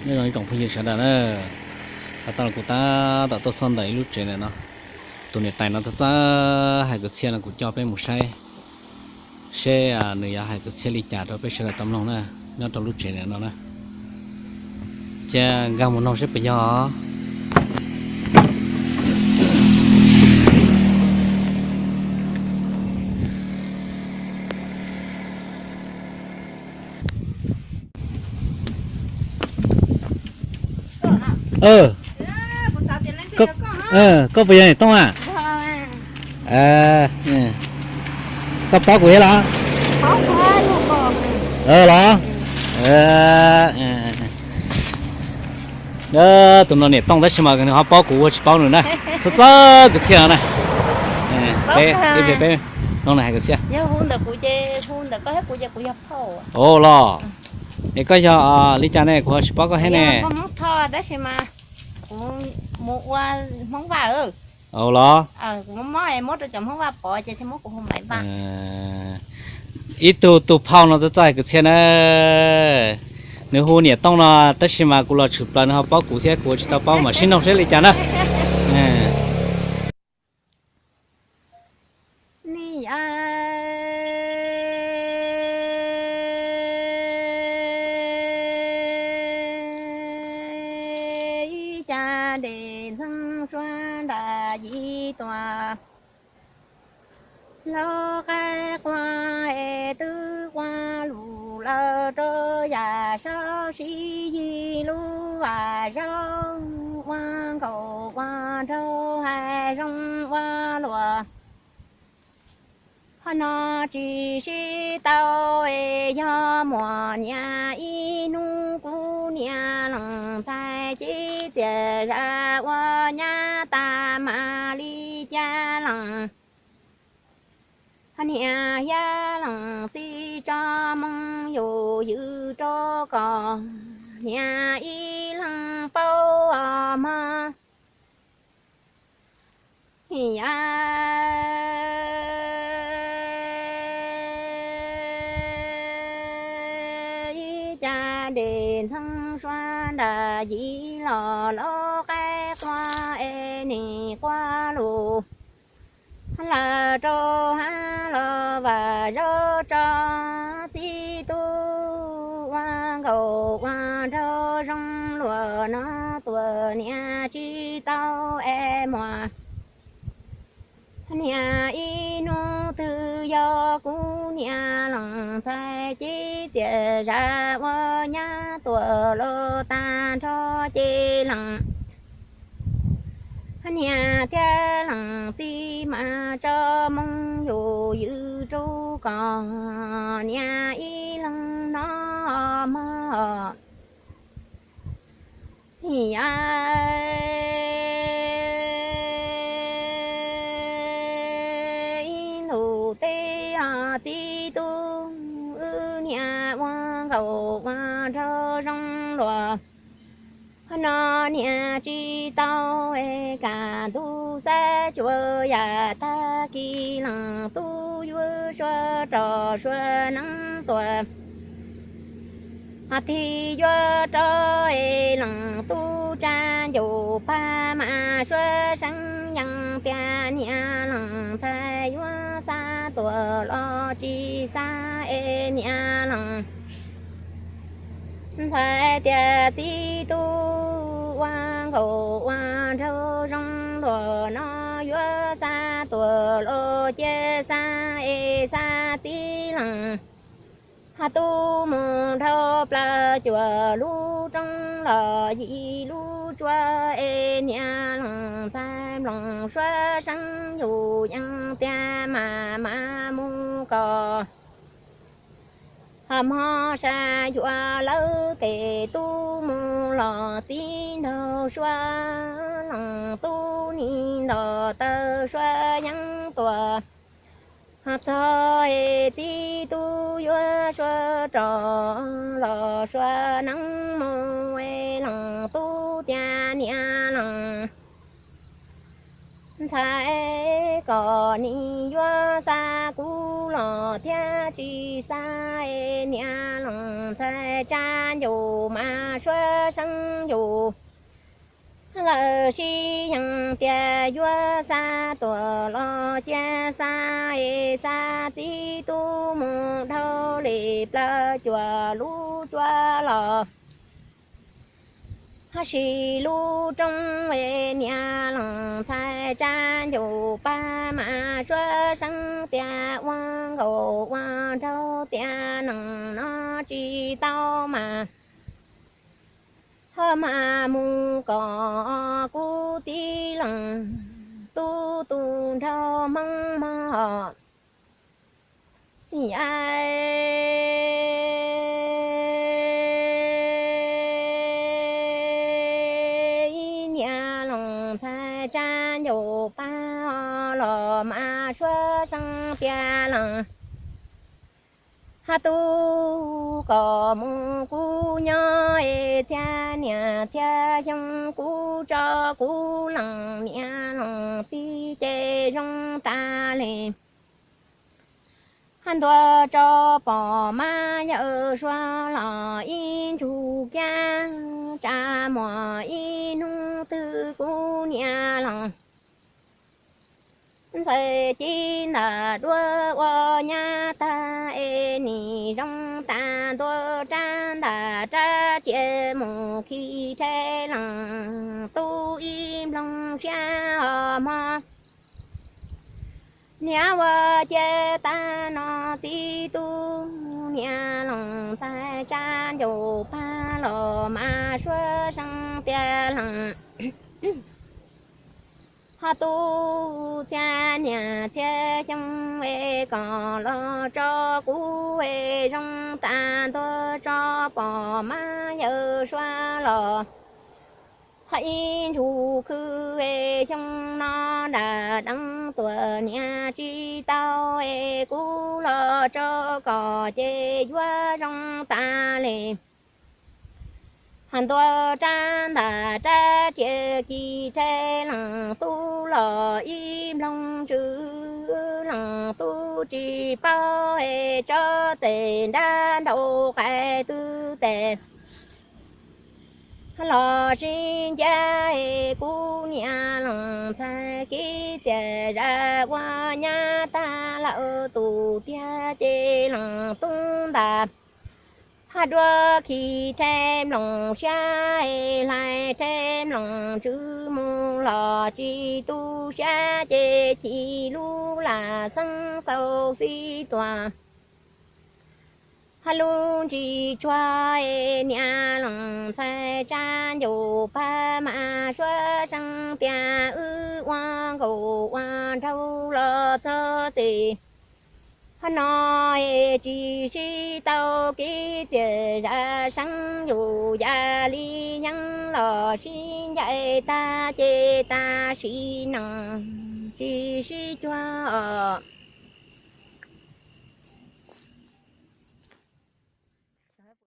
Nyob zoo ib tsoom phooj ywg sawv daws na, has tas los kuv tab tom tuaj txog ntawm ib lub tsev ntawm no. Tus niam tais no txawj txawj hais kwv txhiaj no, kuv coj peb mus saib seb nws yuav hais kwv txhiaj li cas rau peb sawv daws tau mloog na, nyob rau lub tsev ntawm no na. Cia nkag mus noog seb puas yog. Koj puas yog niam Tooj a? Koj paub kuv thiab los? Los? Tus no niam Tooj tab sis mas nws ho paub kuv ua tsis paub nws na. Txawj txawj kwv txhiaj no na. Peb, peb, peb, no hais kwv txhiaj. Ua los, es koj yog li cas ne, kuv ho tsis paub koj thiab ne. Tab sis mas kuv mus ua Hmoob Vaj. Ua los, ib tug tus phauj no txawj txawj hais kwv txhiaj na. Nws hu niam Tooj no, tab sis mas kuv los tshwm plaws nws ho paub kuv thiab kuv tsis tau paub, mam sib noog seb li cas na. Ib cas nres ntxheeb suab nram yim tuaj, laus qaib qua es twb qua lus lawm rau yam saub sib yig lub vas zaub, ua nkaus ua nraug hais zoo ua luam. Qhov no tsis sib tau es yog muaj niam ib hnub kuv niam lees ntxhais cev txias zam ua nyab tas mam li cas lees. Niam yab lees txij tso moo yus ywm rau kom niam ib leeg paub os mog. Ib cas nres ntxheeb suab nram yim los, laus qaib qua es nim qua lus lawm rau hav los vas zaub tso. Txiv tub ua nkaus ua nraug zoo luam no, tua niam tsis tau es muaj niam ib hnub twg yog kuv niam lees ntxhais cev txias zam ua nyab tuaj los tag nrho ces lees niam thiab lees txiv mas tso moo yus ywm rau kom niam ib leeg no mog. Ib ntus teb os txiv tub, wb niam ua nkaus ua nraug zoo luam. Qhov no niam tsis tau es kaj ntug xav cuag yam tag kis lees tub yuav suav rog suav neeb tuaj. Ho tig yuav rau es lees tub tsa ncaus pag mas suav seeb yees tias niam lees ntxhais yuav xa tuaj los tsis xa es niam lees ntxhais tias txiv tub ua nkaus ua nraug zoo luam no yuav xa tuaj los cia xa es xa txiv lees. Ho tub mus dhau plaws cuaj lub roob los yim lub tsua es niam lees ntxhais mloog suav seeb yus yees tias mas mas mus kom ho mog sa yuav lawv tes tub mus los txiv nraug suav lees tub nim nto taw suav yees tuaj. Ho txog es txiv tub yuav suav rog los suav neeb mus es lees tub tias niam lees ntxhais kom nim yuav xa kuv los thiab tsis xav es niam laus ntxhais tsa ncaus mas suab seeb yus. Lawv sib yees tias yuav xa tuam los cia xa es xa txiv tub mus dhau li plaws cuam lub cuab los. Tab sis lub rooj es niam laus ntxhais tsa ncaus pab mas suab seeb tias ua nkaus ua nraug tias nees no tsis tau mas, ho mas mus kom kuv txiv leej tub tu nraug Hmoob mog. Niam laus ntxhais tsa ncaus pab los mas suab seeb tias leej, ha tub kom mus kuv nyob es txhia niam txhia xyoo kuv tso kuv leej niam laus txiv ces zoo tas li. Ha ntuav tso pom mas yawm suav los ib ntsug kiag tsa muag ib hnub twg kuv niam laus ntxhais ci ntawm duab ua nyab tag es nim zoo tas ntua rab ntawm rab riam mus khi rhe leej tub ib nploog siab os mog. Niam ua cia tag no txiv tub niam laus ntxhais tsa ncaus pab los mas suab seeb tias leej, ho tub txhia niam txhia xyoo es kom los tso kuv es zoo tas ntua tso pom mas yawm suav los, ho ib ntsug khw es xyoo no nram deev tuam niam tsis tau es kuv los tso kom ces yuav zoo tas li. Ha ntua rab ntawm rab riam khi rhe leej tub los ib nploog tsw, leej tub tsis paub es tsob txem nrab nraud qais twg tes los sib ncav es kuv niam laus ntxhais kev txias zam ua nyab tag lawm tus tiag ces leej tub ntawd ha dua khi rhe nplooj siab es hlais rhe nplooj tsw mus los tsis tu siab ces chim lub lam xeeb xaus xib tuam. Ha lub ntsis tsuag es niam laus ntxhais tsa ncaus pab mas suab seeb tias wb ua nkaus ua nraug los txog txij ho no es tsis sib tau kev txias zam seeb yus yam li yeeb los sib ncaim tag ces tam sim neej tsis sib cuag os.